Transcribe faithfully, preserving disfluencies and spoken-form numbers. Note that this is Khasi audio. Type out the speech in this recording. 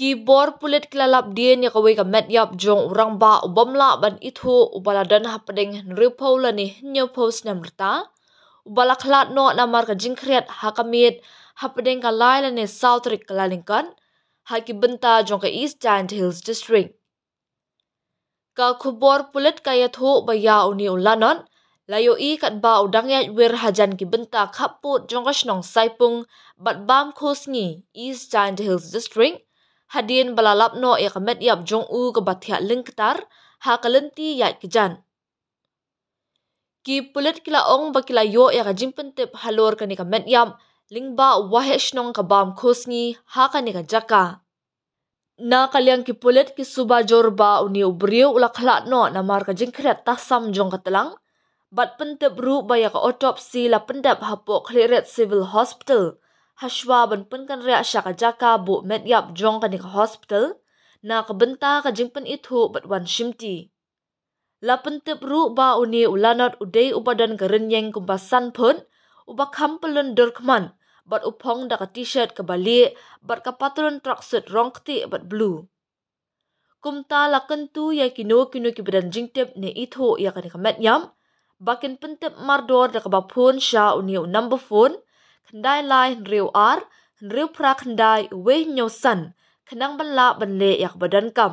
Ki bor pulit ki la lap dien ïa kawei ka met ïap jong u rangbah u bym lah ban ithuh, uba la don hapdeng hynriewphew lane hynñiewphew snem rta, uba la khlad noh namar ka jingkhriat ha ka miet hapdeng ka lai lane saw tarik Kyllalyngkot, ha ki bynta jong ka East Jaintia Hills District. Ka khubor pulit ka ïathuh ba ïa une u lanot la ïohi katba u dang ïaid wir hajan ki bynta khappud jong ka shnong Saipung bad bam khusngi, East Jaintia Hills District, hadien ba la lap noh ïa ka met ïap jong u kaba thiah lyngktar ha ka lynti ïaid kjat. Ki pulit ki la ong ba ki la ïoh ïa ka jingpyntip halor kane ka met ïap lyngba u waheh shnong ka bam khusngi ha kane ka jaka. Na ka liang ki pulit ki suba jur ba une u briew u la khlad noh namar ka jingkhriat tahsam jong ka tlang, bad pyntip ruh ba ïa ka autopsy la pyndep hapoh Khliehriat Civil Hospital, hashwa ban pynkynriah sha ka jaka buh met ïap jong kane ka hospital, na ka bynta ka jingpynithuh bad wan shimti. La pyntip ruh ba une u lanot u dei uba don ka rynïeng kumba san phut, uba kham pyllun durkhmat, bad u phong da ka t-shirt kaba lieh bad ka patlun tracksuit rong ktieh bad blue. Kumta la kyntu ïa kino kino kiba don jingtip ne ithuh ïa kane ka met ïap, ba kin pyntip mardor da kaba phone sha une u number phone, khyndai lai hynriew ar hynriew phra khyndai wei hynñiew san, khnang ban lah ban leh ïa kaba donkam.